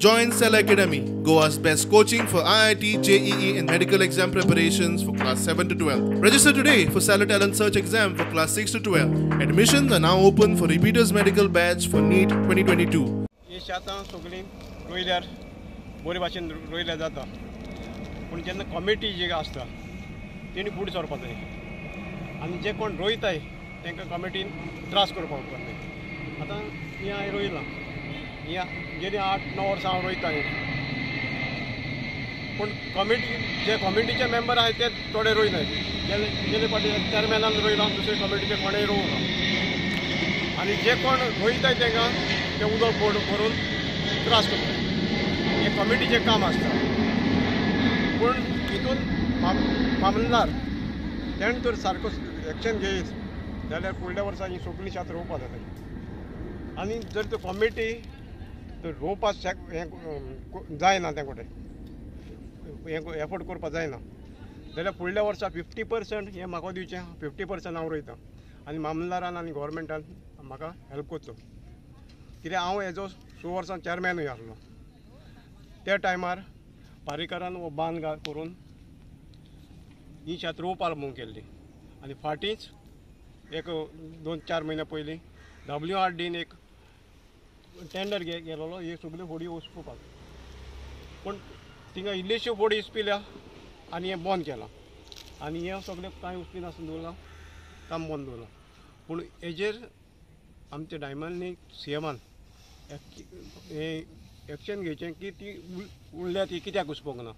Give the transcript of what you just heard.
Join Cell Academy, Goa's best coaching for IIT, JEE and medical exam preparations for class 7 to 12. Register today for Cellar Talent Search exam for class 6 to 12. Admissions are now open for repeaters medical batch for NEET 2022. ही शेतां सगळीं रोयल्यार बरे भाशेन रोयल्यार जाता, पूण जेन्ना comity जी आसता तेणी फुडें सरपाक जाय आनी जे कोण रोयताय तांकां कॉमिटीन त्रास करपाक जाय. आतां हें हांवें रोयलां, हें गेली 8-9 वर्सां हांव रोयता, पूण कॉमिटी जे कॉमिटीचे मेंबर आहाय ते थोडे रोयनाय. गेले फावटी चॅरमॅनान रोयलां, दुसरे कॉमिटीचे कोणेय रोवंक ना आनी जे कोण रोयताय तांकां ते उदक भरून त्रास करता. हें कॉमिटीचें काम आसता, पूण हितून मामलदार तेणें तर सारको एक्शन घेयत जाल्यार फुडल्या वर्सा ही सगळीं शेतां रोवपाक जाता. आनी जर त्यो कॉमिटी तर रोवपाक हें जायना, तें कोटे हें एफोर्ड करपाक जायना जाल्यार फुडल्या वर्सा 50% हें म्हाका दिवचें, 50% हांव रोयतां आनी मामलदारान आनी गोवोरमेंटान म्हाका हेल्प करचो. कित्याक हांव हेजो 6 वर्सां चॅरमॅनूय आसलो. त्या टायमार पारीकरान हो बांद करून ही शेत रोवपाक म्हूण केल्ली आनी फाटींच एक 2-4 म्हयन्या पयलीं WRDन एक टेंडर गेलोलो हे सगल्यो फोडी उसपुपाक, पूण थिंगा इल्लीश्यो फोडी इसपिल्या आनी हें बंद केलां आनी हें सगळें कांय उसपी नासतना दवरलां, काम बंद दवरलां. पूण हेजेर आमच्या डायमंडनी CMान हें एक्शन घेवचें की ती उरल्या ती कित्याक उसपोंक ना.